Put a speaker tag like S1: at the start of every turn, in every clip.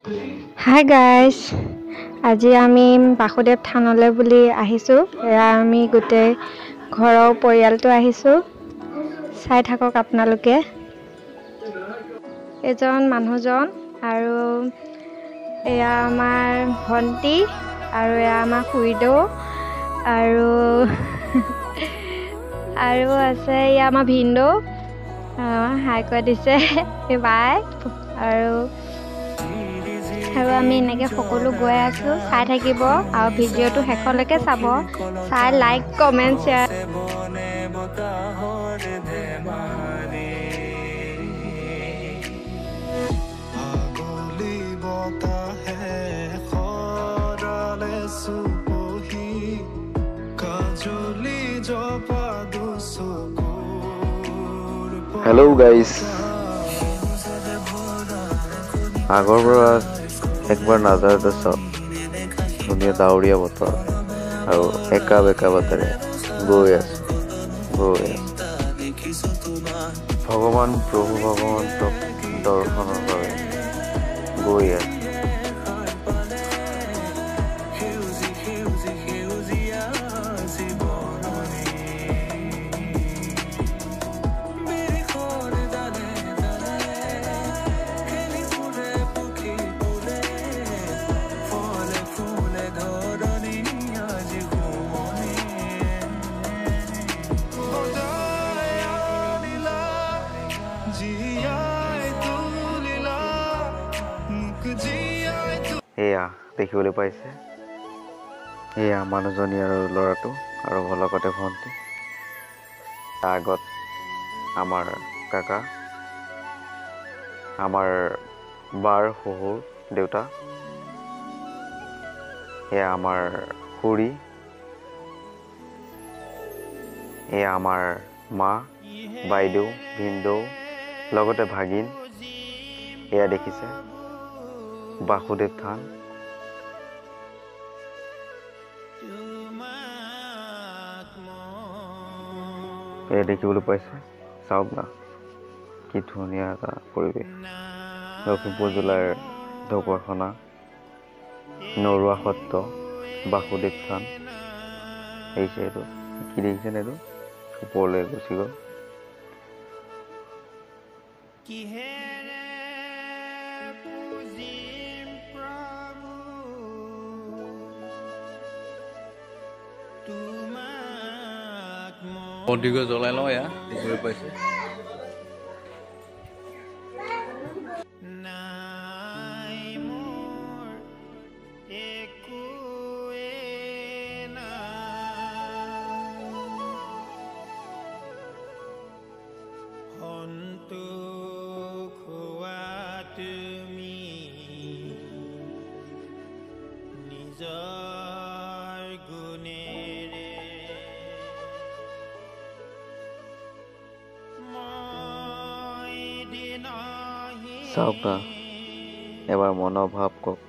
S1: Hi guys, আজি আমি বাসুদেৱ থানলৈ বুলি আহিছোঁ। এয়া আমি গোটেই ঘৰৰ পৰিয়ালটো আহিছোঁ, চাই থাকক আপোনালোকে। এজন মানুহজন আৰু এয়া আমাৰ ভণ্টি আৰু এয়া আমাৰ খুৰীদেউ আৰু আৰু আছে এয়া আমাৰ ভিনদেউ, হাই কৈ দিছে বাই। আৰু আৰু আমি এনেকৈ সকলো গৈ আছোঁ, চাই থাকিব আৰু ভিডিঅ'টো শেষলৈকে চাব, চাই like comment share.
S2: Hello' guys, আগৰ পৰা একবাৰ নাজাৰাটো চাওক। ধুনীয়া ডাৱৰীয়া বতৰ আৰু একা বেকা বাটেৰে গৈ আছো গৈ আছো ভগৱান প্ৰভু ভগৱন্তক দৰ্শনৰ বাবে গৈ আছো। এয়া দেখিবলৈ পাইছে, এয়া মানুহজনী আৰু ল'ৰাটো আৰু লগতে ভণ্টি, তাৰ আগত আমাৰ কাকা, আমাৰ বাৰ শহুৰ দেউতা, এয়া আমাৰ খুৰী, এয়া আমাৰ মা, বাইদেউ, ভিনদেউ, লগতে ভাগিন। এয়া দেখিছে বাসুদেৱ থান। এয়া দেখিবলৈ পাইছে, চাওক না কি ধুনীয়া এটা পৰিৱেশ। লখিমপুৰ জিলাৰ ঢকুৱাখনা নৰুৱা সত্ৰ বাসুদেৱ থান। দেখিছে এইটো কি দেখিছেনে? এইটো ওপৰলৈ গুচি গ'ল।
S3: বন্তিগছ জ্বলাই লওঁ, এয়া দেখিবলৈ পাইছে।
S2: চাওক না, এবাৰ মনৰ ভাৱ কওক।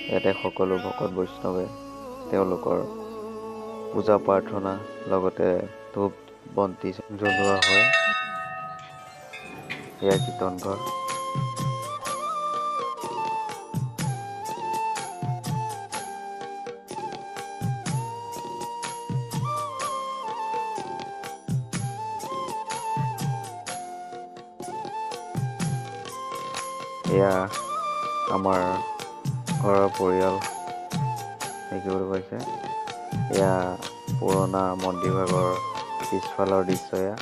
S2: ইয়াতে সকলো ভকত বৈষ্ণৱে তেওঁলোকৰ পূজা প্ৰাৰ্থনা লগতে ধূপ বন্তি জ্বলোৱা হয়। এয়া কীৰ্তন ঘৰ। এয়া আমাৰ ঘৰৰ পৰিয়াল দেখিবলৈ পাইছে। এয়া পুৰণা মন্দিৰভাগৰ পিছফালৰ দৃশ্য। এয়া